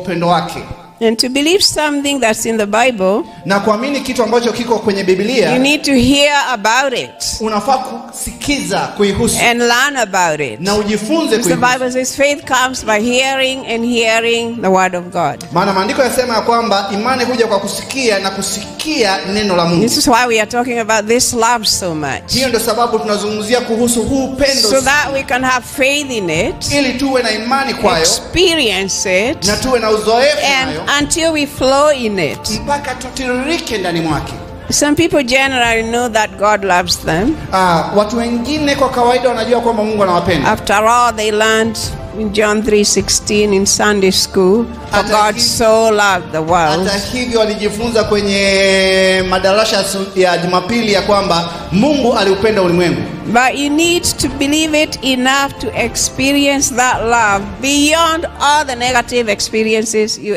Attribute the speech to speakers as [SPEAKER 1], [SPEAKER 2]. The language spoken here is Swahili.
[SPEAKER 1] upendo wake.
[SPEAKER 2] And to believe something that's in the Bible,
[SPEAKER 1] Na kuamini kitu ambacho kiko kwenye
[SPEAKER 2] you
[SPEAKER 1] Biblia,
[SPEAKER 2] need to hear about it
[SPEAKER 1] unafaa kusikiza kuihusu
[SPEAKER 2] and learn about it.
[SPEAKER 1] na ujifunze
[SPEAKER 2] Because the
[SPEAKER 1] kuihusu.
[SPEAKER 2] Bible says faith comes by hearing and hearing the word of God.
[SPEAKER 1] Maana maandiko yanasema ya kwamba imani huja kwa kusikia na kusikia neno la Mungu.
[SPEAKER 2] This is why we are talking about this love so much.
[SPEAKER 1] Hiyo ndio sababu tunazungumzia kuhusu huu upendo,
[SPEAKER 2] So that we can have faith in it,
[SPEAKER 1] ili tuwe na imani kwayo
[SPEAKER 2] experience it,
[SPEAKER 1] na tuwe na uzoefu
[SPEAKER 2] and
[SPEAKER 1] nayo
[SPEAKER 2] until we flow in it.
[SPEAKER 1] mpaka tutiririke ndani mwake.
[SPEAKER 2] Some people generally know that God loves them.
[SPEAKER 1] Watu wengine kwa kawaida wanajua kwamba Mungu anawapenda.
[SPEAKER 2] After all, they learned in John 3:16 in Sunday school, for God so loved the world.
[SPEAKER 1] Hata hivyo walijifunza kwenye madarasa ya Jumapili ya kwamba Mungu aliupenda ulimwengu.
[SPEAKER 2] But you need to believe it enough to experience that love beyond all the negative experiences you